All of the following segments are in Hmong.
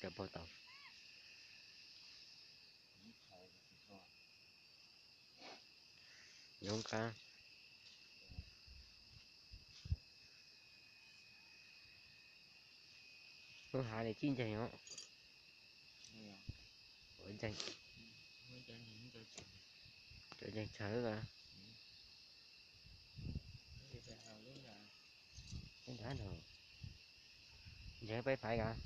Cov pog tau. Zoo qab. Lub hav li tsis ntseeg os. Ua ntseeg. Cov ntseeg tsawv as. Ntseeg peb faiv as.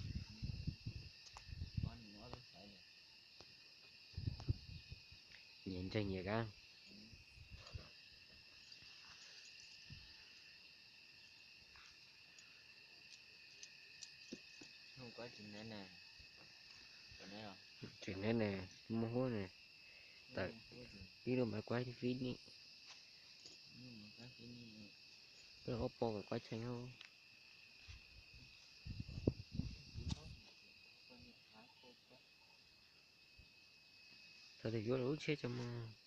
Nyias ntseeg nyias as. Tseem neb ne, muaj huab ne, tawm ib lub maiv kuab fib ni, ob pog kom kuab tshee hauv. Thaum twg yuav lub tsheb tso mus.